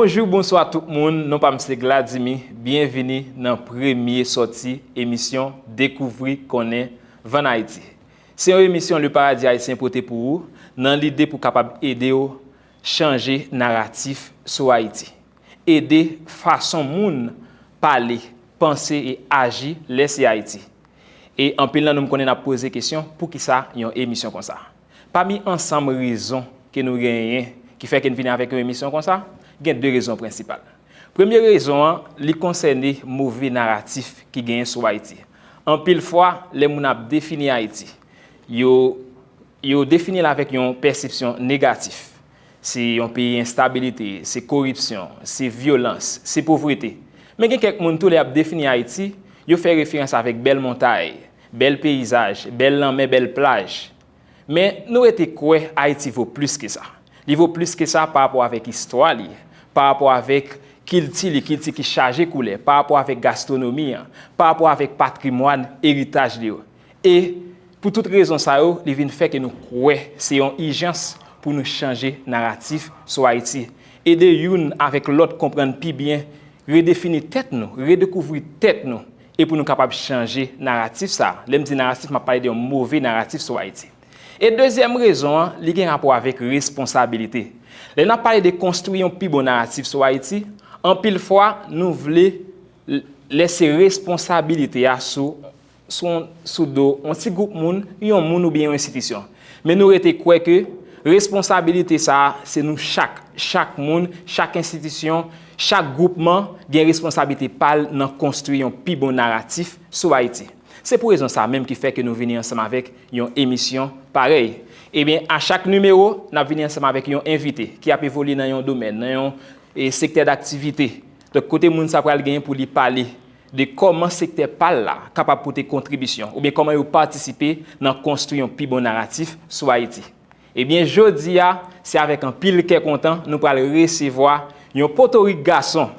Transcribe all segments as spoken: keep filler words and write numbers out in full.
Bonjou, bonswa tout moun, non pa m se Gladimy, byenvini nan premye sòti emisyon Dekouvri Konnen Vann Ayiti. Se yon emisyon Le Paradis Haïtien pote pou ou, nan lide pou kapab ede w chanje naratif sou Ayiti. Ede fason moun pale, panse e aji lè se Ayiti. E anpil nan nou m konnen n ap poze kesyon, poukisa yon emisyon konsa? Pami ansanm rezon ke nou genyen ki fè ke n vini avèk yon emisyon konsa, gen de rezon prensipal. Premye rezon an, li konsène move naratif ki genyen sou Ayiti. Anpil fwa, lè moun ap defini Ayiti, yo, yo defini l avèk yon pèsepsyon negatif. Se yon peyi enstabilite, se koripsyon, se vyolans, se povrete. Men gen kèk moun tou lè y ap defini Ayiti, yo fè referans avèk bèl montay, bèl peyizaj, bèl lanmè, bèl plaj. Men nou rete kwè Ayiti vo plis ke sa. Li vo plis ke sa pa rapò avèk istwa li, pa rapò avèk kilti li, kilti ki chaje koulè, pa rapò avèk gastwonomi an, pa rapò avèk patrimwàn, eritaj li yo. E pou tout rezon sa yo, li vin fè ke nou kwè se yon ijans pou nou chanje naratif sou Ayiti. Ede youn avèk lòt konprann pi byen, redefini tèt nou, redekouvri tèt nou, e pou nou kapab chanje naratif sa a. Lè m di naratif, m ap pale de yon move naratif sou Ayiti. E dezyèm rezon an, li gen rapò avèk responsabilite. Lè n ap pale de konstwi yon pi bon naratif sou Ayiti, anpil fwa, nou vle l-, lèse responsabilite a sou, sou, sou do yon ti gwoup moun, yon moun oubyen yon enstitisyon. Men nou rete kwè ke responsabilite sa a, se nou chak, chak moun, chak enstitisyon, chak gwoupman gen responsabilite pa l nan konstwi yon pi bon naratif sou Ayiti. Se pou rezon sa a menm ki fè ke nou vini ansanm avèk yon emisyon parèy. Ebyen, a chak nimewo, n ap vini ansanm avèk yon envite ki ap evolye nan yon domèn, nan yon, e, sektè daktivite. Donk, kote moun sa pral genyen pou li pale de kòman sektè pa l la kapab pote kontribisyon, oubyen kòman yo patisipe nan konstwi yon pi bon naratif sou Ayiti. Ebyen, jodi a, se avèk anpil kè kontan nou pral resevwa yon potorik gason,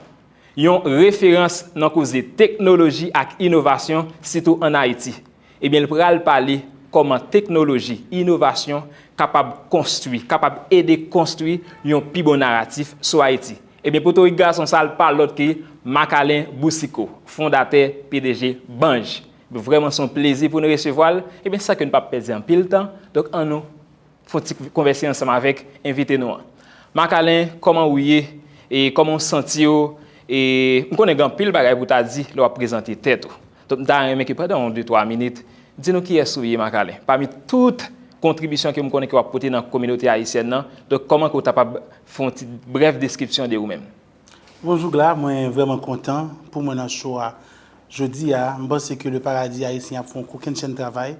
yon referans nan koze teknoloji ak inovasyon, sitou ann Ayiti. Ebyen, l pral pale kòman teknoloji, inovasyon kapab konstwi, kapab ede konstwi yon pi bon naratif sou Ayiti. Ebyen, potorik gason sa a, l pa lòt ke Macalin Boucicault, fondatè P D G Banj. Vrèman, se yon plezi pou nou resevwa l. Ebyen, san ke n p ap pèdi anpil tan, donk, annou fè yon ti konvèse ansanm avèk envite nou an. Macalin, kòman ou ye? E kòman w santi w? E m konnen gen anpil bagay pou w ta di lè w ap prezante tèt ou. Donk, m ta renmen ke pandan yon de twa minit, di nou kiyès ou ye, Macalin. Pami tout kontribisyon ke m konnen ke w ap pote nan kominote ayisyèn nan, donk, kòman ke w ta kapab fè yon ti brèf deskripsyon de ou menm? Bonjou Gla, mwen vrèman kontan pou mwen nan show a jodi a. M panse ke Le Paradis Haïtien ap fè yon kokennchenn travay.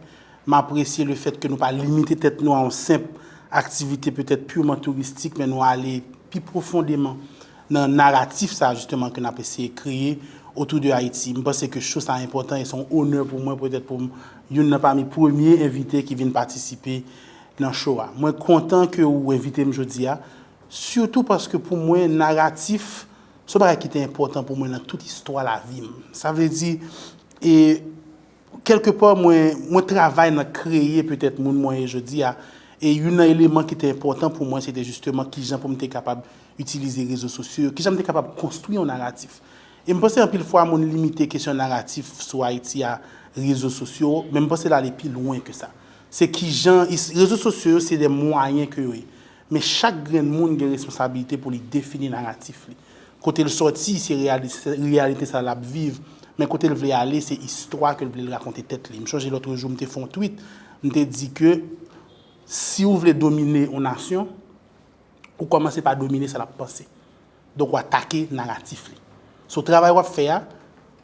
M apresye le fèt ke nou pa limite tèt nou a yon senp aktivite petèt pirman touristik, men nou ale pi pwofondeman nan naratif sa a, jisteman, ke n ap eseye kreye otou de Ayiti. M panse ke show sa a enpòtan e se yon onè pou mwen, petèt pou m youn nan pami premye envite ki vin patisipe nan show a. Mwen kontan ke ou envite m jodi a, sitou paske pou mwen, naratif, se yon bagay ki te enpòtan pou mwen nan tout istwa lavi m. Sa vle di, e, kèlkepa, mwen, mwen travay nan kreye petèt moun mwen ye jodi a. E youn nan eleman ki te enpòtan pou mwen, se te jisteman kijan pou m te kapab itilize rezo sosyo yo, kijan m te kapab konstwi yon naratif. E m panse anpil fwa moun limite kesyon naratif sou Ayiti a rezo sosyo, men m panse l ale pi lwen ke sa. Se kijan is-, rezo sosyo yo se de mwayen ke yo ye. Men chak grenn moun gen responsabilite pou li defini naratif li. Kote l sòti, se reyali-, se reyalite sa l ap viv. Men kote l vle ale, se istwa ke l vle l rakonte tèt li. M chonje lòt jou, m te fè yon tweet, m te di ke si w vle domine yon nasyon, ou kòmanse pa domine sa l ap panse. Donk, w atake naratif li. So, travay w ap fè a,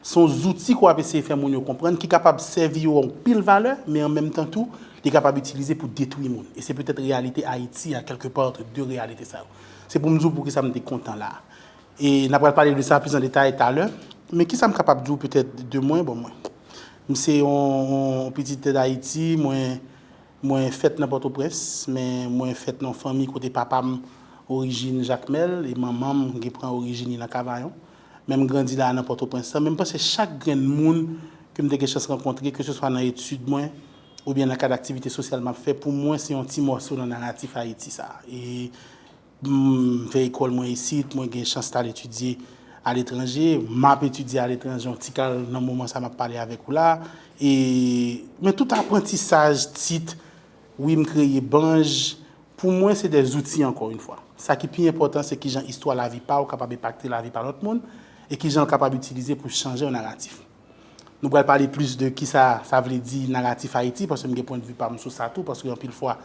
se yon zouti ke w ap eseye fè moun yo konprann, ki kapab sèvi yo anpil valè, men an menm tan tou, li kapab itilize pou detwi moun. E se petèt reyalite Ayiti a, kèlkepa, ant de reyalite sa yo. Se pou m di w poukisa m te kontan la a. E n ap pral pale de sa plis an detay talè. Men kisa m kapab di w petèt de mwen? Bon, mwen, m se yon, yon pitit tè Dayiti, mwen, mwen fèt nan Pòtoprens, men mwen fèt nan yon fanmi kote papa m orijin Jakmèl e manman m gen pran orijin li nan Kavayon. Men m grandi la a nan Pòtoprens lan, men m panse chak grenn moun ke m te gen chans rankontre, keseswa nan etid mwen oubyen nan kad aktivite sosyal m ap fè, pou mwen se yon ti mòso nan naratif Ayiti sa a. E M fè lekòl mwen isit, mwen gen chans t al etidye aletranje, m ap etidye aletranje yon ti kal nan moman sa m ap pale avèk ou la. E, men tout aprantisaj, tit, wi, m kreye banj, pou mwen, se de zouti, ankò yon fwa. Sa ki pi enpòtan, se kijan istwa lavi pa w kapab enpakte lavi pa lòt moun, e kijan l kapab itilize pou chanje yon naratif. Nou pral pale plis de kisa sa vle di naratif Ayiti, paske m gen pwennvi pa m sou sa tou, paske anpil fwa,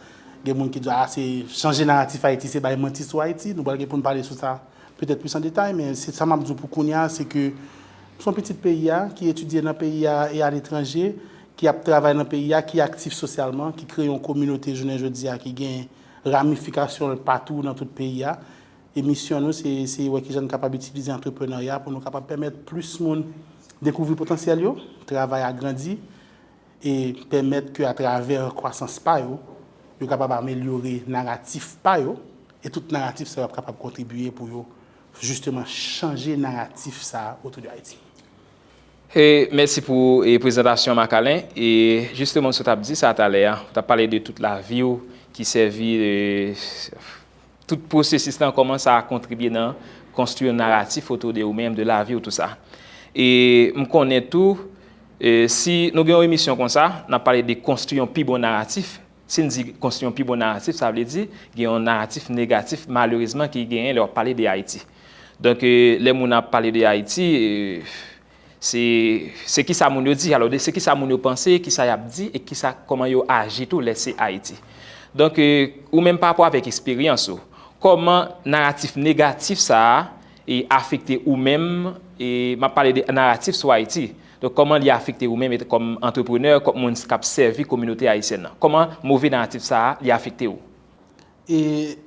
gen moun ki di, a, se chanje naratif Ayiti, se bay manti sou Ayiti. Nou pral gen pou n pale sou sa petèt plis an detay, men se sa m ap di w pou kounye a, se ke m se yon pitit peyi a, ki etidye nan peyi a e aletranje, ki ap travay nan peyi a, ki aktif sosyalman, ki kreye yon kominote jounen jodi a, ki gen ramifikasyon l patou nan tout peyi a. E misyon nou, se eseye wè kijan n kapab itilize antreprenarya pou nou kapab pèmèt plis moun dekouvri potansyèl yo, travay a grandi, e pèmèt ke atravè kwasans pa yo, yo kapab amelyore naratif pa yo, e tout naratif sa yo ap kapab kontribye pou yo jisteman chanje naratif sa a otou de Ayiti. E mèsi pou e, prezantasyon Marc-Alain. E jisteman, sa w t ap di sa talè a, ou t ap pale de tout lavi w ki sèvi e, tout pwosesis lan, kòman sa kontribye nan konstwi yon naratif otou de ou menm, de lavi w, tou sa. E m konnen tou, e, si nou gen yon emisyon konsa, n ap pale de konstwi yon pi bon naratif. Si n di konstwi yon pi bon naratif, sa vle di gen yon naratif negatif, malerezman, ki genyen lè w ap pale de Ayiti. Donk, e, lè moun ap pale de Ayiti, e, se se kisa moun yo di, alò, se kisa moun yo panse, kisa y ap di, e kisa, kòman yo aji tou lè se Ayiti. Donk, e, ou menm pa rapò avèk eksperyans ou, kòman naratif negatif sa a e afekte ou menm, e m ap pale de naratif sou Ayiti. Donk, kòman li afekte ou menm kòm antreprenè, kòm moun k ap sèvi kominote ayisyèn nan? Kòman move naratif sa a, li afekte ou? E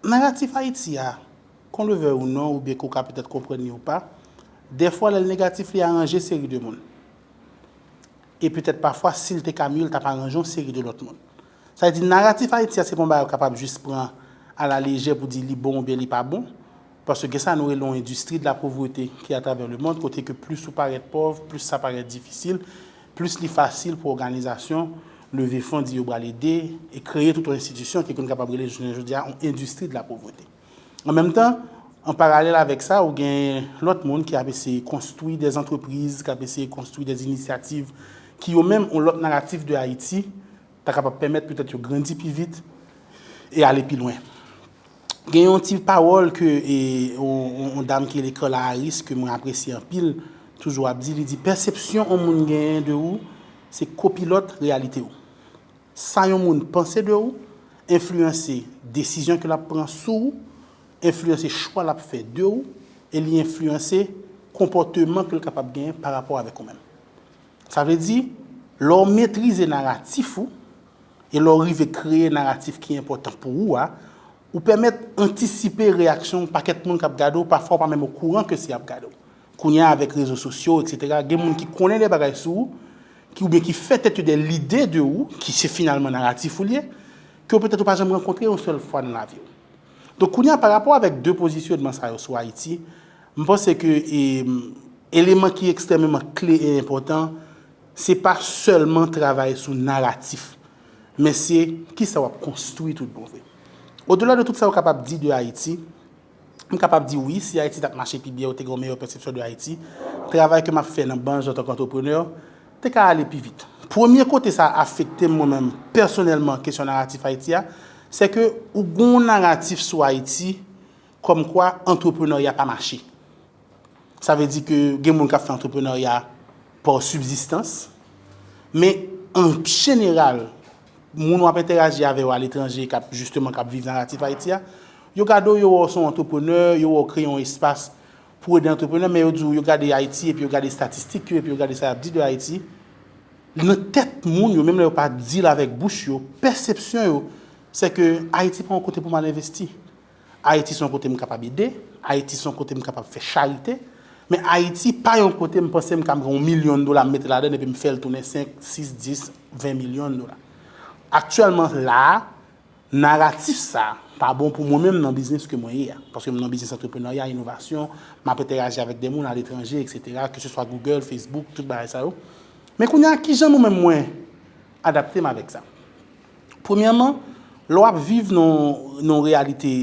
naratif Ayiti a, qu'on le veuille ou non, oubyen ke w ka petèt konprann li ou pa, dèfwa lè l negatif, li aranje seri de moun. E petèt pafwa, si l te ka mye, l t ap aranje yon seri de lòt moun. Sa vle di, naratif Ayiti a, se pa yon bagay ou kapab jis pran alalejè pou di li bon oubyen li pa bon. Paske gen sa nou rele yon industrie de la pauvreté ki atravè lemonn, kote ke plis ou parèt pòv, plis sa parèt difisil, plis li fasil pou òganizasyon leve fon, di yo pral ede, e kreye tout yon enstitisyon ki konn kapab rele jounen jodi a yon industrie de la pauvreté. An menm tan, an paralèl avèk sa, ou gen lòt moun ki ap eseye konstwi de antrepriz, ki ap eseye konstwi de inisyativ ki yo menm yon lòt naratif de Ayiti ta kapab pèmèt petèt yo grandi pi vit e ale pi lwen. Gen yon ti pawòl ke e, yon, yon, yon dam ki rele Carla Harris, ke mwen apresye anpil, toujou ap di, li di, pèsepsyon yon moun genyen de ou, se kopilòt reyalite w. Sa yon moun panse de ou, enfliyanse desizyon ke l ap pran sou ou, enfliyanse chwa l ap fè de ou, e li enfliyanse konpòteman ke l kapab genyen pa rapò avèk ou menm. Sa vle di, lè w metrize naratif ou, e lè w rive kreye naratif ki enpòtan pou ou a, ou pèmèt antisipe reyaksyon yon pakèt moun k ap gade w, pafwa w pa menm okouran ke si y ap gade w. Kounye a, avèk rezo sosyo, etsetera, gen moun ki konnen de bagay sou ou, ki oubyen ki fè tèt yo de lide de ou, ki se finalman naratif ou li ye, ke w petèt ou pa janm rankontre yon sèl fwa nan lavi w. Donk, kounye a, pa rapò avèk de pozisyonman sa yo sou Ayiti, m panse ke e, eleman ki ekstrèmeman kle e enpòtan, se pa sèlman travay sou naratif, men se kisa w ap konstwi tout bon vre. Odela de tout sa yo kapab di de Ayiti, m kapab di wi, si Ayiti t ap mache pi byen, ou te gen yon meyè pèsepsyon de Ayiti, travay ke m ap fè nan banj antanke antreprenè te ka ale pi vit. Premye kote sa afekte m mwen menm pèsonèlman, kesyon naratif Ayiti a, se ke ou gen yon naratif sou Ayiti kòmkwa antreprenarya pa mache. Sa vle di ke gen moun k ap fè antreprenarya pa sibzistans, men an jeneral, moun w ap entèraji avè yo aletranje k ap jisteman k ap viv naratif Ayiti a, yo gade w, yo wè w se yon antreprenè, yo wè w kreye yon espas pou ede antreprenè, men yo di w yo gade Ayiti epi yo gade estatistik yo epi yo gade sa y ap di de Ayiti. Nan tèt moun yo, menm lè yo pa di l avèk bouch yo, pèsepsyon yo, se ke Ayiti pa yon kote pou m al envesti. Ayiti se yon kote m kapab ede, Ayiti se yon kote m kapab fè charite, men Ayiti pa yon kote m panse m ka gen yon milyon dola m mete ladan l epi m fè l tounen senk, sis, dis, ven milyon dola. Aktyèlman la a, naratif sa a pa bon pou mwen menm nan biznis ke mwen ye a. Paske m nan biznis antreprenarya, inovasyon, m ap entèraji avèk de moun aletranje, etsetera, keseswa Google, Facebook, tout bagay sa yo. Men kounye a, kijan mwen menm mwen adapte m avèk sa? Premyèman, lè w ap viv nan yon reyalite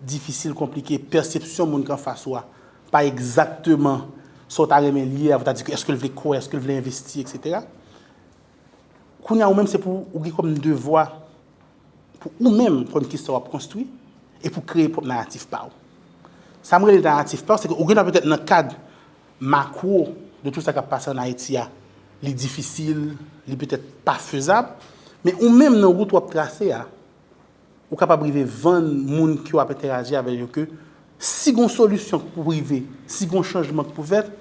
difisil, konplike, pèsepsyon moun ki anfas ou a pa egzakteman sa w ta renmen li ye, avè w ta di ke èske l vle kwè, èske l vle envesti, etsetera. Kounye a, ou menm, se pou ou gen kòm devwa pou ou menm konn kisa w ap konstwi e pou kreye pwòp naratif pa w. Sa m rele naratif pa w, se ke ou gen dwa petèt nan kad makwo de tout sa k ap pase ann Ayiti a, li difisil, li petèt pa fezab, men ou menm nan wout w ap trase a, ou kapab rive vann moun ke w ap entèyaji avè yo ke si gon solisyon k pou rive, si gon chanjman k pou fèt,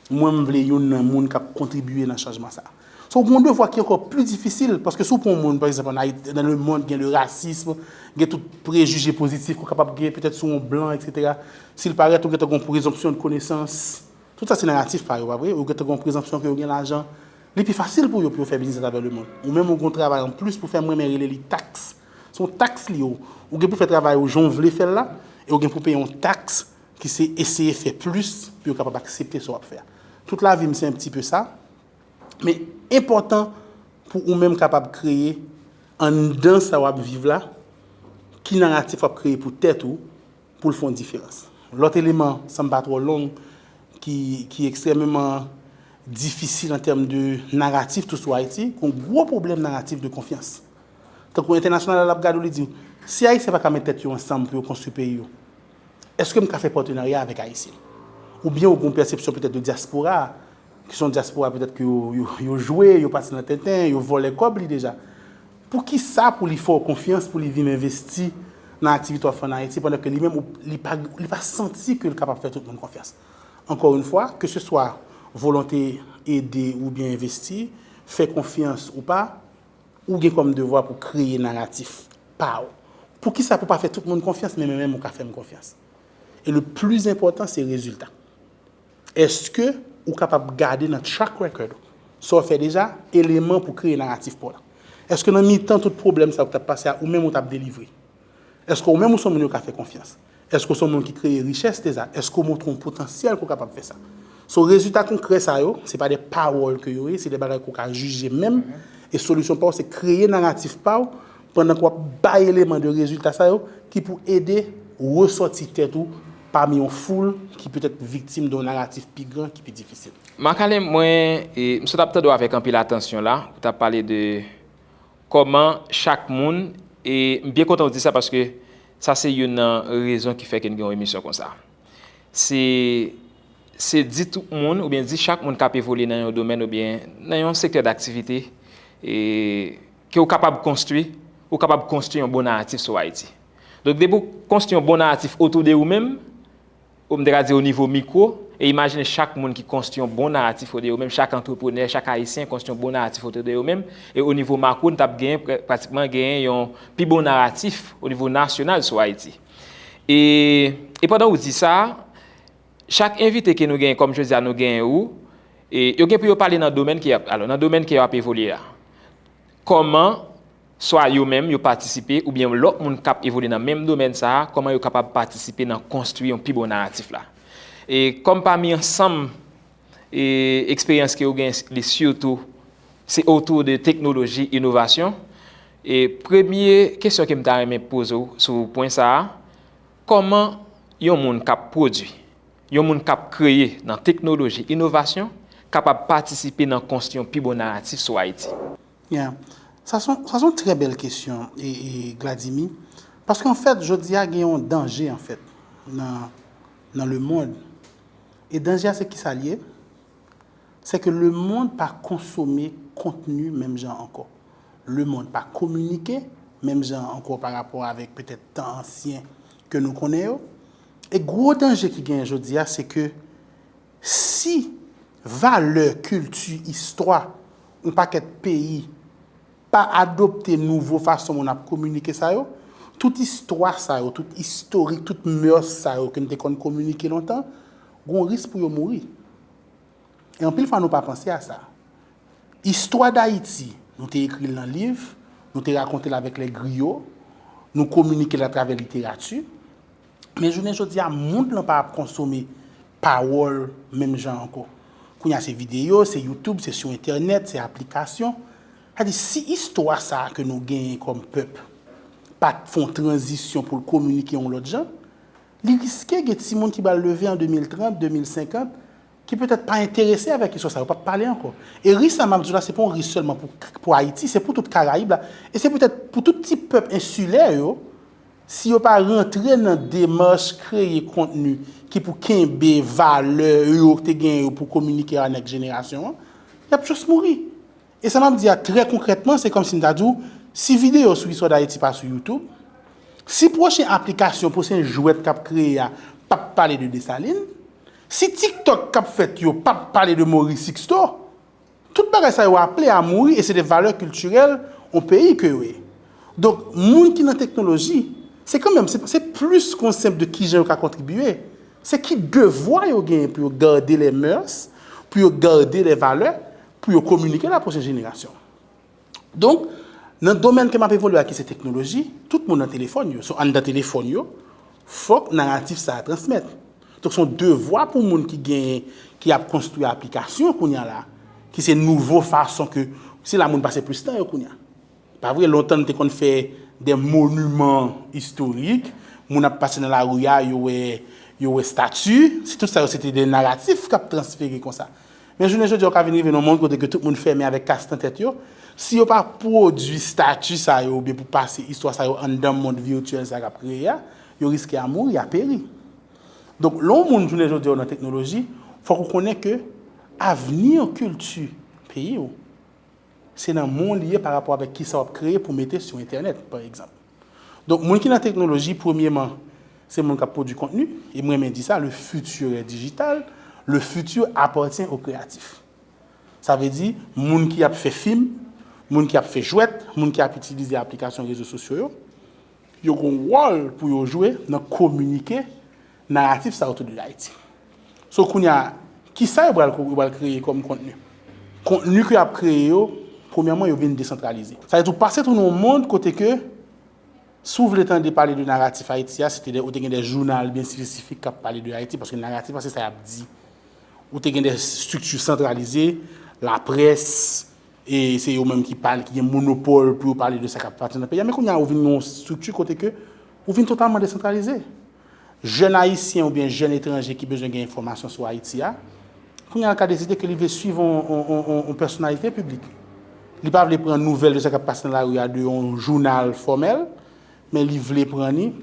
mwen m vle youn nan moun k ap kontribiye nan chanjman sa a. So, ou gen yon devwa ki ankò pli difisil, paske si w pran yon moun, pa egzanp, ann Ayiti, nan lemonn, gen le rasism, gen tout prejije pozitif ke w kapab gen petèt sou yon blan, etsetera. Si l parèt, ou gentan gen yon prezompsyon de konesans. Tout sa se naratif pa yo, pa vre? Ou gentan gen yon prezompsyon ke yo gen lajan. Li pi fasil pou yo, pou yo fè biznis atravè lemonn. Ou menm, ou gen yon travay anplis pou fè, m renmen rele li taks. Se yon taks li yo. Ou gen pou fè travay ou jan w vle fè l la, e ou gen pou peye yon taks ki se eseye fè plis pou yo kapab aksepte sa w ap fè a. Tout lavi m se yon ti pe sa. Men enpòtan pou ou menm kapab kreye anndan sa w ap viv la, ki naratif w ap kreye pou tèt ou, pou l fè yon diferans. Lòt eleman, san m pa twò long, ki, ki ekstrèmeman difisil an tèm de naratif tou sou Ayiti, gen yon gwo pwoblèm naratif de konfyans. Tankou entènasyonal la, l ap gade w, li di w, si Ayisyen pa ka met tèt yo ansanm pou yo konstwi peyi yo, èske m ka fè patenarya avèk Ayisyen? Oubyen ou gen yon pèsepsyon petèt de dyaspora a, ki se yon dyaspora petèt ke yo, yo, yo jwe, yo pati nan tenten, yo vòlè kòb li deja. Poukisa pou li fè w konfyans, pou li vin envesti nan aktivite w ap fè ann Ayiti, pandan ke li menm, ou, li pa, li pa santi ke l kapab fè tout moun konfyans? Encore une fois, que ce soit volonte ede oubyen envesti, fè konfyans ou pa, ou gen kòm devwa pou kreye naratif pa w. Poukisa pou pa fè tout moun konfyans, men menm ou ka fè m konfyans? E le pli enpòtan, se rezilta. Èske ou kapab gade nan track record ou, sa w fè deja, eleman pou kreye naratif pa w la? Èske nan mitan tout pwoblèm sa yo k t ap pase a, ou menm ou t ap delivre? Èske ou menm ou se yon moun yo ka fè konfyans? Èske ou se yon moun ki kreye richès deja? Èske ou montre yon potansyèl ke w kapab fè sa? So, rezilta konkrè sa yo, se pa de pawòl ke yo ye, se de bagay ke w ka jije menm. E solisyon pa w, se kreye naratif pa w, pandan ke w ap bay eleman de rezilta sa yo ki pou ede resòti tèt ou pami yon foul ki petèt viktim de yon naratif pi gran, ki pi difisil. Macalin, mwen, e, m sot ap tande w avèk anpil atansyon la, ou t ap pale de kòman chak moun, e m byen kontan w di sa paske sa se youn nan rezon ki fè ke n gen yon emisyon konsa. Se, se di tout moun, oubyen di chak moun k ap evolye nan yon domèn oubyen nan yon sektè daktivite, e, ke w kapab konstwi, ou kapab konstwi yon bon naratif sou Ayiti. Donk, depi w konstwi yon bon naratif otou de ou menm, ou m te ka di o nivo mikwo, e imajine chak moun ki konstwi yon bon naratif otou de yo menm, chak antreprenè, chak Ayisyen konstwi yon bon naratif otou de yo menm, e o nivo makwo, n t ap genyen, pra-, pratikman genyen yon pi bon naratif o nivo nasyonal sou Ayiti. E, e pandan ou di sa, chak envite ke nou genyen, kòm jodi a nou genyen ou, e, yo gen pou yo pale nan domèn ke y ap, alò, nan domèn ke y ap evolye a. Kòman swa yo menm yo patisipe, oubyen lòt moun k ap evolye nan menm domèn sa a, kòman yo kapab patisipe nan konstwi yon pi bon naratif la. E kòm pami ansanm, e, eksperyans ke yo gen, li sitou, se otou de teknoloji, inovasyon. E premye kesyon ke m ta renmen poze w sou pwen sa a, kòman yon moun k ap pwodui, yon moun k ap kreye nan teknoloji, inovasyon, kapab patisipe nan konstwi yon pi bon naratif sou Ayiti? Yeah. Sa se yon, sa se yon trè bèl kesyon, e, e, Gladimy. Paske, anfèt, jodi a, gen yon danje, anfèt, nan, nan lemonn. E danje a, se kisa l ye? Se ke lemonn pa konsome kontni menm jan ankò. Lemonn pa kominike menm jan ankò pa rapò avèk petèt tan ansyen ke nou konnen yo. E gwo danje ki genyen jodi a, se ke si valè, kilti, istwa yon pakèt peyi pa adopte nouvo fason moun ap kominike sa yo, tout istwa sa yo, tout istorik, tout mœurs sa yo ke n te konn kominike lontan, gon risk pou yo mouri. E anpil fwa nou pa panse a sa. Istwa Dayiti, nou te ekri l nan liv, nou te rakonte l avèk les griots, nou kominike l atravè literati. Men jounen jodi a, mond lan pa ap konsome pawòl menm jan ankò. Kounye a se videyo, se YouTube, se sou entènèt, se aplikasyon. Sa di, si istwa sa a ke nou genyen kòm pèp pa t fè yon tranzisyon pou l kominike yon lòt jan, Li riske gen timoun ki pral leve an de mil trant, de mil senkant, ki petèt pa enterese avèk istwa sa, yo p ap pale ankò. E risk sa m ap di w la, se pa yon risk sèlman pou, pou Ayiti, se pou tout Karayib la, e se petèt pou tout ti pèp ensilè yo, si yo pa rantre nan demach kreye kontni ki pou kenbe valè yo te gen yo pou kominike a nèks jenerasyon an, y ap just mouri. E sa m ap di a trè konkrètman, se kòmsi m ta di w, si videyo sou istwa Dayiti pa sou YouTube, si pwochen aplikasyon, pwochen jwèt k ap kreye a p ap pale de Desalin, si TikTok k ap fèt yo p ap pale de Maurice Sixto, tout bagay sa yo aple a mouri e se de valè kiltirèl yon peyi ke yo ye. Donk, moun ki nan teknoloji, se kanmenm, se, se plis ke yon senp de kijan yo ka kontribye, se ki devwa yo genyen pou yo gade les mœurs, pou yo gade les valeurs, pou yo kominike la pwochen jenerasyon. Donk, nan domèn ke m ap evolye a ki se teknoloji, tout moun nan telefòn yo, so anndan telefòn yo, fòk naratif sa a transmèt. Donk, se yon devwa pou moun ki genyen, ki ap konstwi aplikasyon kounye a la, ki se nouvo fason ke, se la moun pase plis tan yo kounye a. Pa vre, lontan n te konn fè de moniman istorik, moun ap pase nan lari a, yo wè, yo wè stati, se tout sa yo se te de naratif k ap transfere konsa. Men jounen jodi a, ou ka vin rive nan yon mond kote ke tout moun fèmen avèk kas nan tèt yo. Si yo pa pwodui stati sa yo oubyen pou pase istwa sa yo anndan mond vityèl sa k ap kreye a, yo riske a mouri, a peri. Donk, lè yon moun jounen jodi a nan teknoloji, fòk ou konnen ke avni kilti peyi w, se nan men w li ye pa rapò avèk kisa w ap kreye pou mete sou entènèt, pa egzanp. Donk, moun ki nan teknoloji, premyeman, se moun k ap pwodui kontni, e m renmen di sa, le futur est digital, le futur appartient aux créatifs. Sa vle di, moun ki ap fè fim, moun ki ap fè jwèt, moun ki ap itilize aplikasyon rezo sosyo yo, yo gen yon wòl pou yo jwe nan kominike naratif sa otou de Ayiti. So, kounye a, kisa yo pral, yo pral kreye kòm kontni? Kontni ke y ap kreye yo, premyèman, yo vin desantralize. Sa vle di, ou pase tou nan yon mond kote ke, si w vle tande pale de naratif Ayiti a, se te de, ou te gen de jounal byen espesifik k ap pale de Ayiti, paske naratif la, se sa y ap di. Ou te gen de estrikti santralize, laprès, e se yo menm ki pale, ki gen monopòl pou yo pale de sa k ap pase nan peyi a. Men kounye a, ou vin yon estrikti kote ke ou vin totalman desantralize. Jèn ayisyen oubyen jèn etranje ki bezwen gen enfòmasyon sou Ayiti a, kounye a l ka deside ke li vle swiv yon, yon, yon, yon, yon pèsonalite piblik. Li pa vle pran nouvèl de sa k ap pase nan lari a de yon jounal fòmèl, men li vle pran li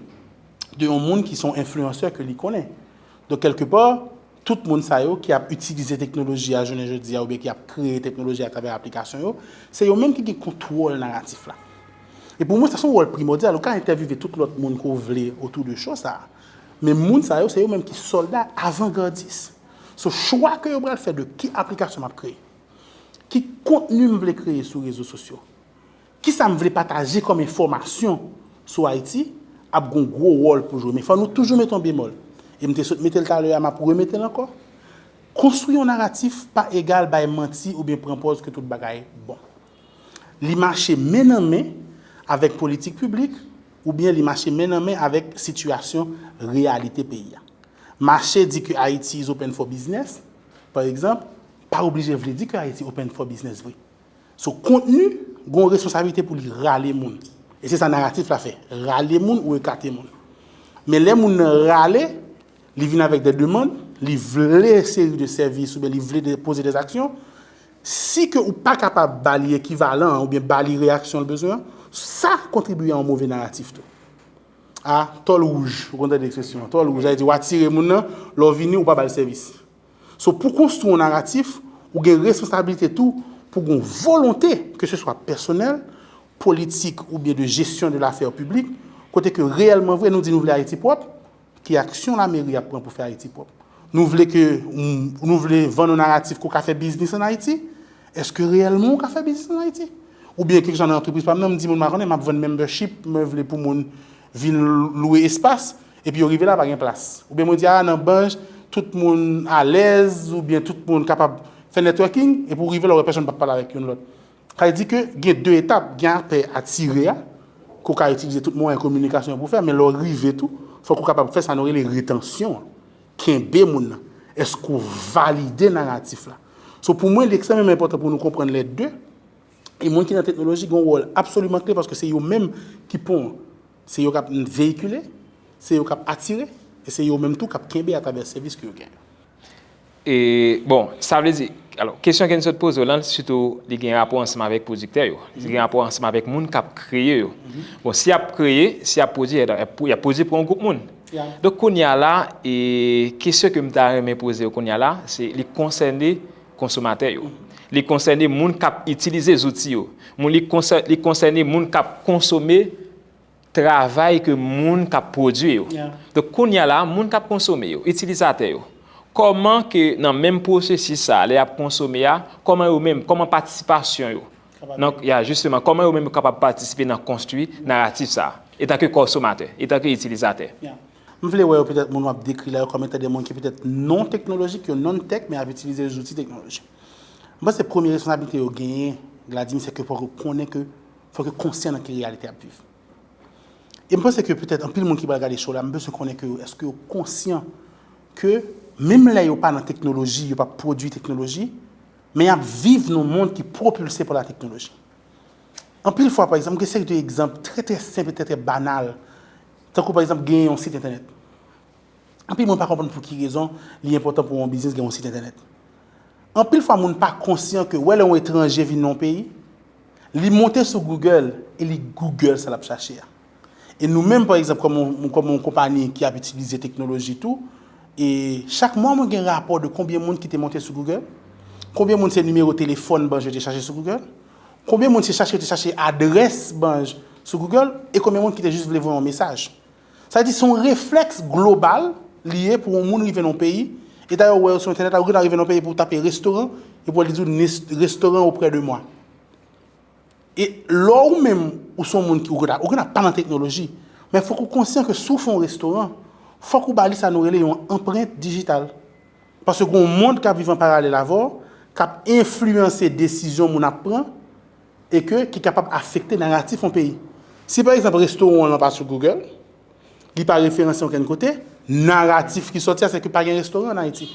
de yon moun ki se yon enfliyansè ke li konnen. Donk, kèlkepa, tout moun sa yo ki ap itilize teknoloji a jounen jodi a oubyen ki ap kreye teknoloji a atravè aplikasyon yo, se yo menm ki gen kontwòl naratif la. E pou mwen, sa se yon wòl primòdyal. Ou ka entèvyouve tout lòt moun ke w vle otou de cho sa a. Men moun sa yo, se yo menm ki sòlda avangardis. So, chwa ke yo pral fè de ki aplikasyon m ap kreye, ki kontni m vle kreye sou rezo sosyo, kisa m vle pataje kòm enfòmasyon sou Ayiti, ap gen yon gwo wòl pou jwe. Men fò nou toujou mete yon bemòl. E m te sot mete l talè a, m ap remete l ankò. Konstwi yon naratif pa egal bay manti oubyen pran pòz ke tout bagay bon. Li mache men nan men avèk politik piblik oubyen li mache men nan men avèk sitiyasyon reyalite peyi a. Mache di ke Ayiti is open for business, pa egzanp, pa oblije vle di ke Ayiti open for business vre. So, kontni gen yon responsablite pou li rale moun. E se sa naratif la fè, rale moun ou ekate moun. Men lè moun nan rale, li vin avèk de demann, li vle seri de sèvis oubyen li vle de, poze de aksyon, si ke ou pa kapab ba li ekivalan an oubyen ba li reyaksyon l bezwen an, sa kontribye a yon move naratif tou. A, tòl wouj, ou konn tande ekspresyon an, tòl wouj, sa vle di w atire moun nan, lè w vini, ou pa ba l sèvis. So, pou konstwi yon naratif, ou gen responsablite tou pou gen yon volonte, ke se swa pèsonèl, politik oubyen de jesyon de lafè piblik, kote ke reyèlman vre, nou di nou vle Ayiti pwòp, ki aksyon lameri ap pran pou fè Ayiti pwòp? Nou vle ke, nou vle vann yon naratif ke w ka fè biznis ann Ayiti? Èske reyèlman w ka fè biznis ann Ayiti? Oubyen kèk jan nan antrepriz pa m nan, m di moun m pa konnen, m ap vann membership, mwen vle pou moun vin lwe espas, epi yo rive la, pa gen plas. Oubyen mwen di, a, nan Banj, tout moun alèz, oubyen tout moun kapab fè networking, epi w rive la, w wè pèsonn p ap pale avèk youn lòt. Sa vle di ke gen de etap, gen apè atire a, ke w ka itilize tout mwayen kominikasyon pou fè, men lè w rive tou, fòk ou kapab fè sa nou rele retansyon an. Kenbe moun nan. Èske w valide naratif la? So, pou mwen, li ekstrèmeman enpòtan pou nou konprann lè de, e moun ki nan teknoloji gen yon wòl absoliman kle paske se yo menm ki pon an. Se yo k ap veyikile, se yo k ap atire, E se yo menm tou k ap kenbe atravè sèvis ke yo genyen. E, bon, sa vle di, alò, kesyon ke n sot poze w lan, sitou, li gen rapò ansanm avèk pwodiktè yo. Li gen rapò ansanm avèk moun k ap kreye yo. Bon, si y ap kreye, si y ap pwodui, y ap pwodui pou yon gwoup moun. Donk, kounye a la, e, kesyon ke m ta renmen poze w kounye a la, se li konsène konsomatè yo. Li konsène moun k ap itilize zouti yo. Moun, li konsè- li konsène moun k ap konsome travay ke moun k ap pwodui yo. Donk, kounye a la, moun k ap konsome yo, itilizatè yo, kòman ke nan menm pwosesis sa a, lè y ap konsome a, kòman yo menm, kòman patisipasyon yo, nan, ya, jisteman, kòman yo menm yo kapab patisipe nan konstwi naratif sa a, etanke konsomatè, etanke itilizatè? M vle wè yo petèt moun w ap dekri la yo kòm etan de moun ki petèt non teknolojik, yo non-tech, men y ap itilize zouti teknoloji. M panse premye responsablite yo genyen, Gladys, se ke fòk yo konnen ke, fòk yo konsyan nan ki reyalite y ap viv. E m panse ke petèt anpil moun ki pral gade show la, m bezwen konnen ke yo, èske yo konsyan ke menm lè yo pa nan teknoloji, yo pa pwodui teknoloji, men y ap viv nan yon mond ki pwopilse pa la teknoloji. Anpil fwa, pa egzanp, gen seri de egzanp trè, trè senp e trè, trè banal. Tankou, pa egzanp, genyen yon sit entènèt. Anpil moun pa konprann pou ki rezon li enpòtan pou yon biznis gen yon sit entènèt. Anpil fwa, moun pa konsyan ke wè lè yon etranje vin nan yon peyi, li monte sou Google e li Google sa l ap chache a. E nou menm, pa egzanp, kòm yon, kòm yon konpayi ki ap itilize teknoloji tou, e chak mwa mwen gen rapò de konbyen moun ki te monte sou Google, konbyen moun se nimewo telefòn banj yo te chache sou Google, konbyen moun se chache yo te chache adrès banj sou Google, e konbyen moun ki te jis vle voye yon mesaj. Sa vle di se yon reflèks global li ye pou yon moun rive nan yon peyi, e dayè ou wè yo sou entènèt la, ou gentan rive nan yon peyi pou w tape restoran, epi w li di w restoran auprès de moi. E lè ou menm ou se yon moun ki ou gentan ou gentan pa nan teknoloji, men fòk ou konsyan ke si w fè yon restoran, fòk ou ba li sa nou rele yon anprent dijital. Paske gen yon mond k ap viv an paralèl avè w, k ap enfliyanse desizyon moun ap pran, e ke ki kapab afekte naratif yon peyi. Si pa egzanp restoran w lan pa sou Google, li pa referanse okenn kote, naratif ki sòti a se ke pa gen restoran an Ayiti.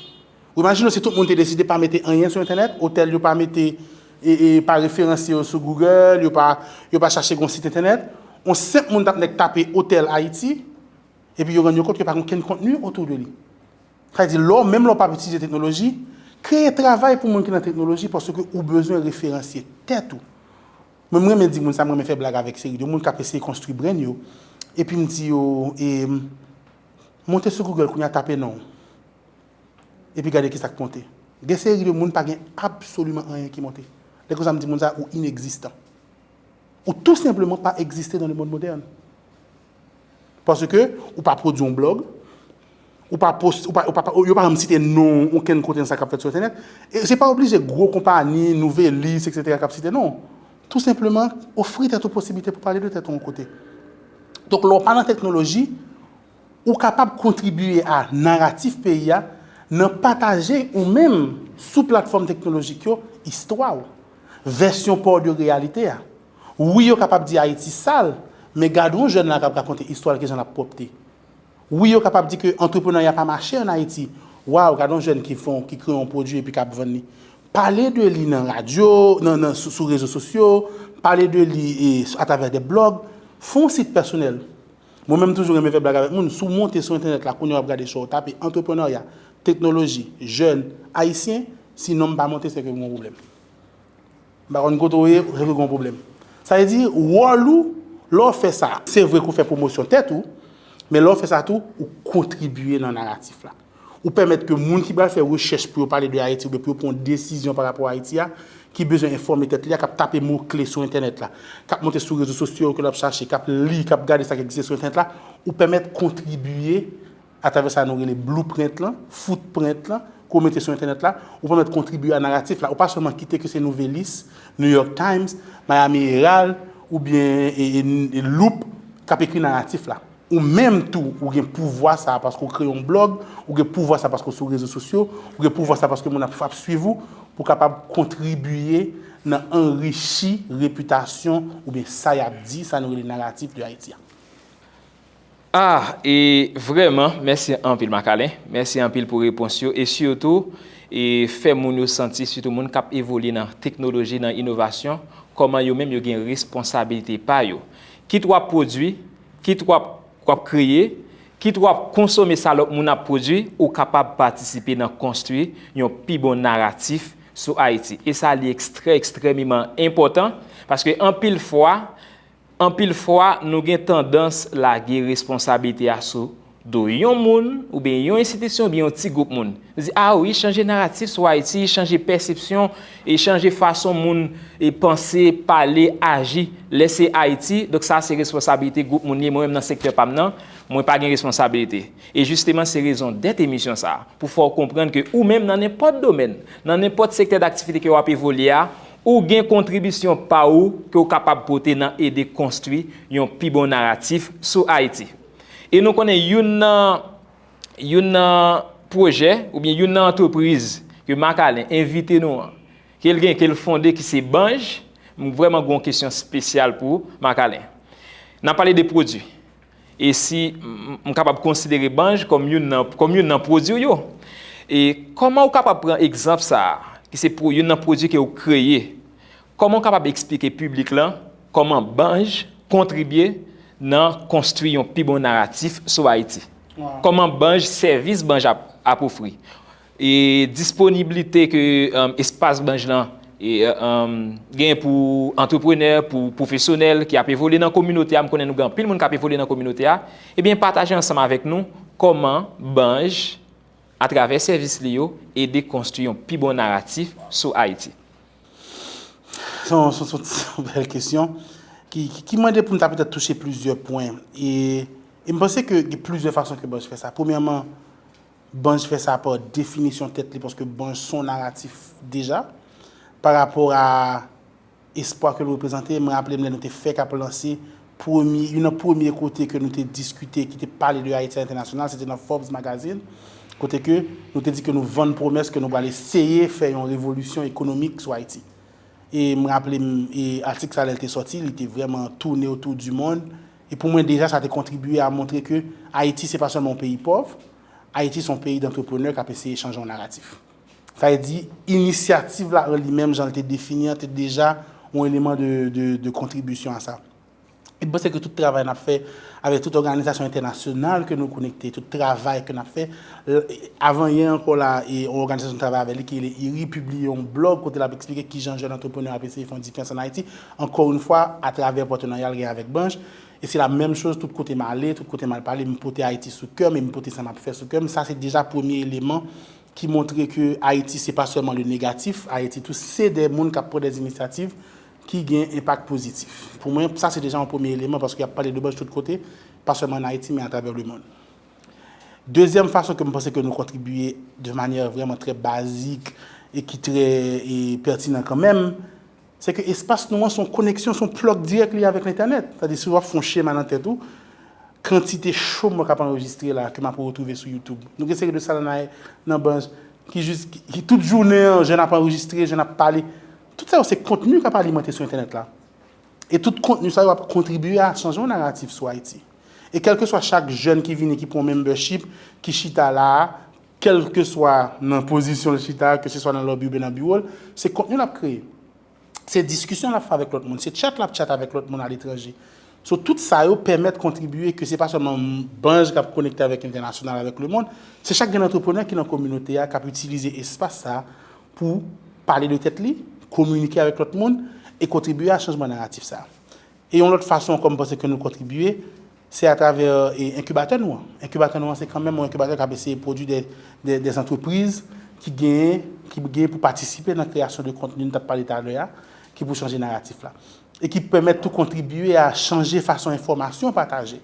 Ou imajine w si tout moun te deside pa mete anyen sou entènèt, otèl yo pa mete, e, e, pa referanse yo sou Google, yo pa, yo pa chache gen yon sit entènèt, yon senp moun t ap nèk tape otèl Ayiti, epi yo rann yo kont ke pa gen okenn kontni otou de li. Sa vle di, lè w, menm lè w p ap itilize teknoloji, kreye travay pou moun ki nan teknoloji paske ou bezwen referanse tèt ou. Mwen, m renmen di moun sa, m renmen fè blag avèk seri de moun k ap eseye konstwi brand yo, epi m di yo, e, monte sou Google kounye a, tape non w, epi gade kisa k monte. Gen seri de moun pa gen absoliman anyen ki monte. Lè konsa m di moun sa, ou inegzistan. Ou tou senpleman pa egziste dans le monde moderne. Paske ou pa pwodui yon blòg, ou pa post, ou pa, ou pa, yo pa janm site non w okenn kote nan sa k ap fèt sou entènèt. E se pa oblije gwo konpayi, nouvelis, etsetera k ap site non w. Tou senpleman, ofri tèt ou posiblite pou pale de tèt ou yon kote. Donk, lè w pa nan teknoloji, ou kapab kontribye a naratif peyi a nan pataje ou menm sou platfòm teknolojik yo istwa w, vèsyon pa w de reyalite a. Wi, yo kapab di Ayiti sal, men gade yon jèn la k ap rakonte istwa l, kijan l ap pwòpte. Wi, yo kapab di ke antreprenarya pa mache ann Ayiti. Waw, gade yon jèn ki fè yon, ki kreye yon pwodui epi k ap vann li. Pale de li nan radyo, nan, nan, sou, sou rezo sosyo, pale de li e, atravè de blòg, fè yon sit pèsonèl. Mwen menm toujou renmen fè blag avèk moun. Si w monte sou entènèt la, kounye a w ap gade show, w tape antreprenarya, teknoloji, jèn, ayisyen, si non m pa monte, se ke gen yon pwoblèm. M pa konn kote w ye, se ke gen yon pwoblèm. Sa vle di, wòl ou, lè w fè sa, se vre ke w fè pwomosyon tèt ou, men lè w fè sa tou, ou kontribye nan naratif la. Ou pèmèt ke moun ki pral fè rechèch pou yo pale de Ayiti oubyen pou yo pran yon desizyon pa rapò a Ayiti a, ki bezwen enfòme tèt li a, k ap tape mo kle sou entènèt la, k ap monte sou rezo sosyo yo ke l ap chache, k ap li, k ap gade sa k egziste sou entènèt la, ou pèmèt kontribye atravè sa nou rele blueprint lan, footprint lan, ke w mete sou entènèt la, ou pèmèt kontribye a naratif la. Ou pa sèlman kite ke se Nouvelliste, New York Times, Miami Herald, oubyen e, e, e Loop k ap ekri naratif la. Ou menm tou, ou gen pouvwa sa a paske w kreye yon blòg, ou gen pouvwa sa a paske w sou rezo sosyo, ou gen pouvwa sa a paske moun ap, ap swiv ou, pou w kapab kontribye nan anrichi repitasyon oubyen sa y ap di, sa nou rele naratif de Ayiti a. Ah, e vrèman, mèsi anpil, Macalin. Mèsi anpil pou repons yo. E sitou, e fè moun yo santi, sitou moun k ap evolye nan teknoloji, nan inovasyon, kòman yo menm yo gen responsabilite pa yo. Kit w ap pwodui, kit w ap, w ap kreye, Kit w ap konsome sa lòt moun ap pwodui, ou kapab patisipe nan konstwi yon pi bon naratif sou Ayiti. E sa li ekstrè, ekstrèmeman enpòtan, paske anpil fwa, anpil fwa, nou gen tandans lage responsablite a sou do yon moun, oubyen yon enstitisyon, oubyen yon ti gwoup moun. Nou di, a wi, chanje naratif sou Ayiti, chanje pèsepsyon, e chanje fason moun e panse, pale, aji. Lè se Ayiti, donk sa se responsablite gwoup moun li, mwen menm nan sektè pa m nan, mwen pa gen responsablite. E jisteman, se rezon dèt emisyon sa a, pou fè w konprann ke ou menm nan nenpòt domèn, nan nenpòt sektè daktivite ke w ap evolye a, ou gen kontribisyon pa ou ke w kapab pote nan ede konstwi yon pi bon naratif sou Ayiti. E nou konnen youn nan, youn nan pwojè oubyen youn nan antrepriz ke Marc Alain envite nou an, ke l gen, ke l fonde, ki se Banj, m vrèman gen yon kesyon espesyal pou Marc Alain. N ap pale de pwodui. E si m, m kapab konsidere Banj kòm youn nan, kòm youn nan pwodui w yo. E kòman w kapab pran egzanp sa a, ki se pou youn nan pwodui ke w kreye? Kòman w kapab eksplike piblik lan kòman Banj kontribye nan konstwi yon pi bon naratif sou Ayiti? Kòman Banj, sèvis Banj ap, ap ofri? E disponiblite ke, um, espas Banj lan e, um, gen pou antreprenè, pou pwofesyonèl ki ap evolye nan kominote a, m konnen nou gen anpil moun k ap evolye nan kominote a, ebyen pataje ansanm avèk nou kòman Banj, atravè sèvis li yo, ede konstwi yon pi bon naratif sou Ayiti. Se yon, se yon, se yon bèl kesyon ki, ki, ki mande pou m ta petèt touche plizyè pwen. E, e m panse ke gen plizyè fason ke Banj fè sa. Premyèman, Banj fè sa pa definisyon tèt li, paske Banj se yon naratif deja. Pa rapò a espwa ke l reprezante, mwen raple m lè nou te fèk ap lanse premye, youn nan premye kote ke nou te diskite, ki te pale de Ayiti a entènasyonal, se te nan Forbes Magazine, kote ke nou te di ke nou vann pwomès ke nou pral eseye fè yon revolisyon ekonomik sou Ayiti. E m raple m, e atik sa lè l te sòti, li te vrèman toune otou di mond. E pou mwen deja, sa te kontribye a montre ke Ayiti se pa sèlman yon peyi pòv, Ayiti se yon peyi d antreprenè k ap eseye chanje yon naratif. Sa vle di, inisyativ la an li menm, jan l te defini an, te deja yon eleman de, de, de kontribisyon a sa. E m panse ke tout travay n ap fè avèk tout òganizasyon entènasyonal ke nou konekte, tout travay ke n ap fè, avan yè ankò la, e yon òganizasyon n travay avèk li ki rele IRI pibliye yon blòg kote l ap eksplike kijan jèn antreprenè ap eseye fè yon diferans ann Ayiti. Ankò yon fwa, atravè patnarya l gen avèk Banj. E se la menm choz, tout kote m ale, tout kote m al pale, m pote Ayiti sou kè m e m pote sa m ap fè sou kè m. Sa se deja premye eleman ki montre ke Ayiti se pa sèlman le negatif, Ayiti tou se de moun k ap pran de inisyativ ki gen enpak pozitif. Pou mwen, sa se deja yon premye eleman, paske y ap pale de Banj tout kote, pa sèlman ann Ayiti, men atravè lemonn. Dezyèm fason ke m panse ke nou kontribye de manyè vrèman trè bazik e ki trè e pètinan kanmenm, se ke espas nou an se yon koneksyon, se yon plug dirèk li avèk lentènèt. Sètadi, si w ap fè yon chema nan tèt ou, kantite show mwen k ap anrejistre la ke m ap retwouve sou YouTube. Nou gen seri de sa nan, nan Banj ki jis, ki, ki tout jounen an, jèn ap anrejistre, jèn ap pale. Tout sa yo se kontni k ap alimante sou entènèt la. E tout kontni sa yo ap kontribye a chanje yon naratif sou Ayiti. E kèlkeswa chak jèn ki vini, ki pran membership, ki chita la a, kèlkeswa nan pozisyon l chita, keseswa nan lòbi oubyen nan biwo l, se kontni l ap kreye. Se diskisyon l ap fè avèk lòt moun, se chat l ap chat avèk lòt moun aletranje. So, tout sa yo pèmèt kontribye ke se pa sèlman Banj k ap konekte avèk entènasyonal, avèk lemonn, se chak grenn antreprenè ki nan kominote a k ap itilize espas sa a pou pale de tèt li, kominike avèk lòt moun e kontribye a chanjman naratif sa a. E yon lòt fason ankò m panse ke nou kontribye, se atravè e, enkibatè nou an. Enkibatè nou an se kanmenm yon enkibatè k ap eseye pwodui de, de, de antrepriz ki genyen, ki genyen pou patisipe nan kreyasyon de kontni nou t ap pale talè a, ki pou chanje naratif la. E ki pèmèt tou kontribye a chanje fason enfòmasyon pataje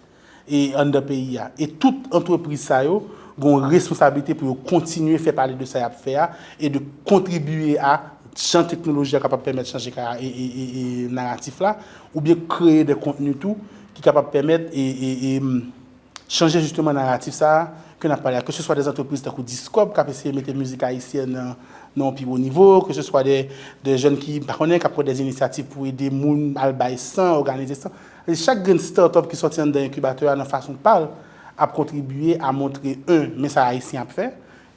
e anndan peyi a. E tout antrepriz sa yo gen yon responsablite pou yo kontinye fè pale de sa y ap fè a e de kontribye a jan teknoloji a kapab pèmèt chanje ka, e, e, e, e naratif la, oubyen kreye de kontni tou ki kapab pèmèt e, e, e, chanje jisteman naratif sa a ke n ap pale a, keseswa de antrepriz tankou Discob k ap eseye mete mizik ayisyèn nan, nan yon pi wo nivo, keseswa de, de jèn ki, m pa konnen, k ap pran de inisyativ pou ede moun al bay san, òganize san. E chak grenn start-up ki sòti anndan enkibatè a nan fason pa l ap kontribye a montre, en, men sa Ayisyen ap fè,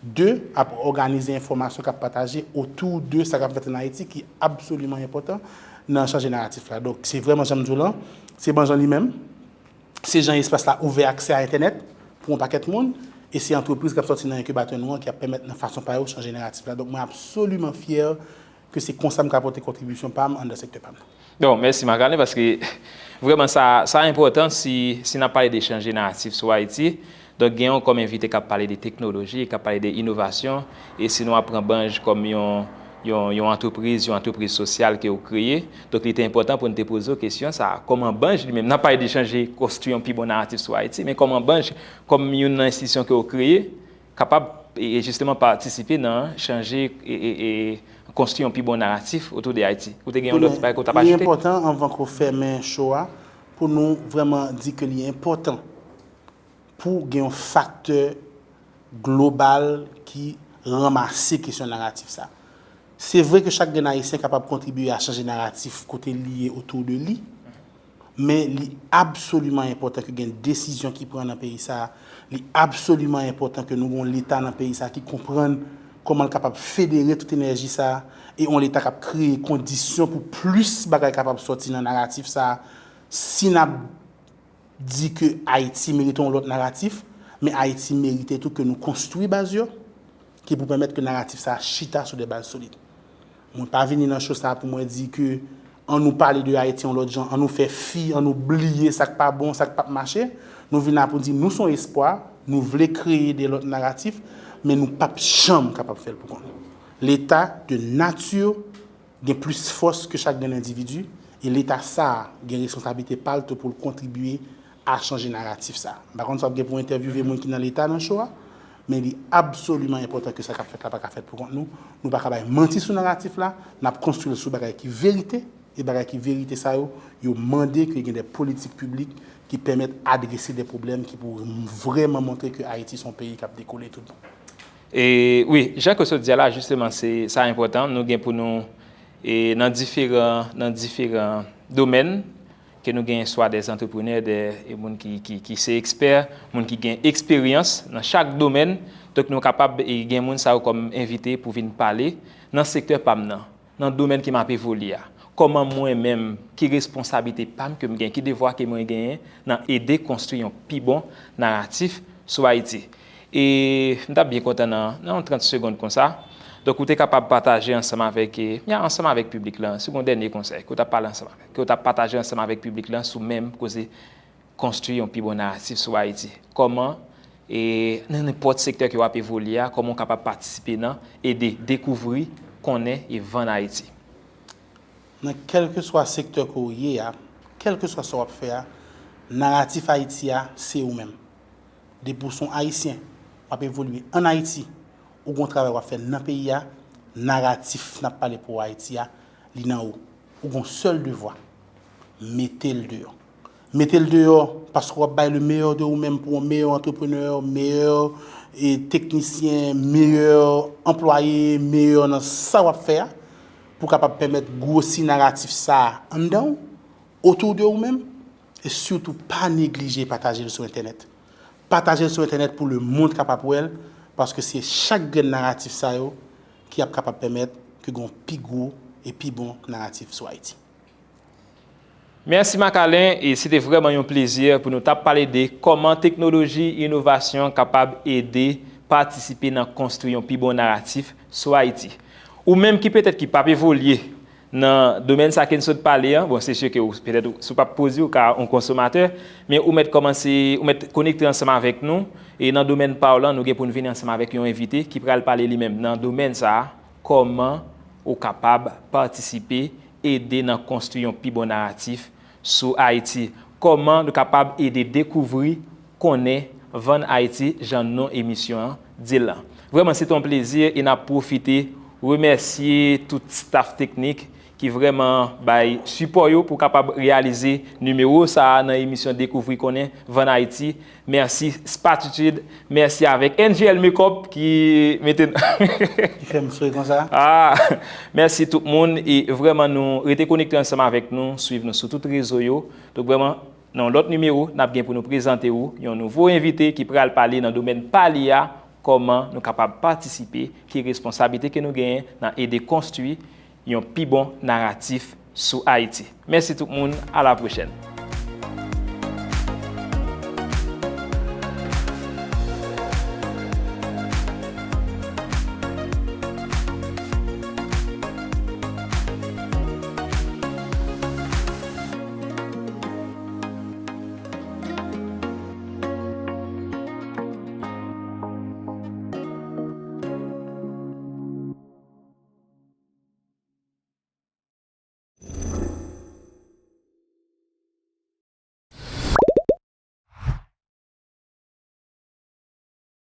de, ap òganize enfòmasyon k ap pataje otou de sa k ap fèt ann Ayiti ki absoliman enpòtan nan chanje naratif la. Donk, se vrèman jan m di w lan, se Banj an li menm, se jan espas la ouvè aksè a entènèt, pou yon pakèt moun, e se antrepriz k ap sòti nan enkibatè nou an ki ap pèmèt nan fason pa yo chanje naratif la. Donk, mwen absoliman fyè ke se konsa m ka pote kontribisyon pa m anndan sektè pa m nan. Bon, mèsi Marc-Alain, paske vrèman sa, sa enpòtan si, si n ap pale de chanje naratif sou Ayiti. Donk, gen yon kòm envite k ap pale de teknoloji, k ap pale de inovasyon, e si nou ap pran Banj kòm yon, yon, yon antrepriz, yon antrepriz sosyal ke w kreye, donk li te enpòtan pou n te poze w kesyon sa a. Kòman Banj li menm, n ap pale de chanje, konstwi yon pi bon naratif sou Ayiti, men kòman Banj, kòm youn nan enstitisyon ke w kreye, kapab, e, e jisteman patisipe nan chanje, e, e, e konstwi yon pi bon naratif otou de Ayiti? Ou te gen yon lòt bagay ke w t ap ajoute? Li enpòtan, anvan ke w fèmen show a, pou nou vrèman di ke li enpòtan pou gen yon faktè global ki ranmase kesyon naratif sa. Se vre ke chak grenn Ayisyen kapab kontribye a chanje naratif kote li ye otou de li, men li absoliman enpòtan ke gen desizyon ki pran nan peyi sa. Li absoliman enpòtan ke nou gen yon Leta nan peyi sa ki konprann kòman l kapab federe tout enèji sa, e yon Leta k ap kreye kondisyon pou plis bagay kapab sòti nan naratif sa. Si n ap di ke Ayiti merite yon lòt naratif, men Ayiti merite tou ke nou konstwi baz yo, ki pou pèmèt ke naratif sa a chita sou de baz solid. Mwen pa vini nan show sa a pou mwen di ke ann nou pale de Ayiti yon lòt jan, ann nou fè fi, ann nou bliye sa k pa bon, sa k p ap mache. Nou vin la pou di nou se yon espwa, nou vle kreye de lòt naratif, men nou p ap janm kapab fè l pou kont nou. Leta, de nati, gen plis fòs ke chak grenn endividi, e Leta sa a gen responsablite pa l tou pou l kontribye a chanje naratif sa. M pa konn si w ap gen pou entèvyouve moun ki nan Leta nan show a, men li absoliman enpòtan ke sa k ap fèt la pa ka fèt pou kont nou. Nou pa ka bay manti sou naratif la, n ap konstwi l sou bagay ki verite, e bagay ki verite sa yo, yo mande ke gen de politik piblik ki pèmèt adrese de pwoblèm ki pou vrèman montre ke Ayiti se yon peyi k ap dekole tout bon. E wi, jan ke w sot di a la, jisteman, se, sa enpòtan. Nou gen pou nou, e, nan diferan, nan diferan domèn, ke nou gen swa de antreprenè, de, e, moun ki, ki, ki se ekspè, moun ki gen eksperyans nan chak domèn. Donk, nou kapab, e, gen moun sa yo kòm envite pou vin pale nan sektè pa m nan, nan domèn ke m ap evolye a. Kòman mwen menm, ki responsablite pa m ke m gen, ki devwa ke mwen genyen nan ede konstwi yon pi bon naratif sou Ayiti? E m t ap byen kontan nan, nan yon trant segonn konsa. Donk, ou te kapab pataje ansanm avèk, e, ya, ansanm avèk piblik lan, se yon dènye konsèy ke w t ap pale ansanm avèk, ke w t ap pataje ansanm avèk piblik lan sou menm koze konstwi yon pi bon naratif sou Ayiti. Kòman, e, nan nenpòt sektè ke w ap evolye a, kòman w kapab patisipe nan ede dekouvri, konnen e vann Ayiti? Nan kèlkeswa sektè ke w ye a, kèlkeswa sa w ap fè a, naratif Ayiti a, se ou menm. Depi w se yon Ayisyen, w ap evolye ann Ayiti, ou gen yon travay w ap fè nan peyi a, naratif n ap pale pou Ayiti a, li nan ou. Ou gen yon sèl devwa, mete l deyò. Mete l deyò, paske w ap bay le meilleur de ou menm pou yon meyè antreprenè, meyè, e, teknisyen, meyè anplwaye, meyè nan sa w ap fè a, pou w kapab pèmèt gwosi naratif sa a anndan w, otou de ou menm, e sitou pa neglije pataje l sou entènèt. Pataje l sou entènèt pou lemonn kapab wè l, paske se chak grenn naratif sa yo ki ap kapab pèmèt ke gen yon pi gwo e pi bon naratif sou Ayiti. Mèsi Marc-Alain, e se te vrèman yon plezi pou nou t ap pale de kòman teknoloji, inovasyon kapab ede patisipe nan konstwi yon pi bon naratif sou Ayiti. Ou menm ki petèt ki p ap evolye nan domèn sa ke n sot pale a, bon, se si ke ou, petèt, ou, si w p ap pwodui, ou ka yon konsomatè, men ou mèt kòmanse, ou mèt konekte ansanm avèk nou, e nan domèn pa w lan, nou gen pou n vini ansanm avèk yon envite ki pral pale li menm nan domèn sa a, kòman ou kapab patisipe, ede nan konstwi yon pi bon naratif sou Ayiti. Kòman nou kapab ede dekouvri, konnen, vann Ayiti, jan non emisyon an di l lan. Vrèman, se te yon plezi e n ap pwofite remèsye tout staf teknik ki vrèman bay sipò yo pou kapab reyalize nimewo sa a nan emisyon Dekouvri, Konnen, Vann Ayiti. Mèsi Spatitude, mèsi avèk N G L Makeup ki mete n. Ki fè m souri konsa. Ah, mèsi tout moun e vrèman nou rete konekte ansanm avèk nou, swiv nou sou tout rezo yo. Donk vrèman, nan yon lòt nimewo, n ap gen pou nou prezante ou yon nouvo envite ki pral pale nan domèn pa li a, kòman nou kapab patisipe, ki responsablite ke nou genyen nan ede konstwi yon pi bon naratif sou Ayiti. Mèsi tout moun, a la pwochèn.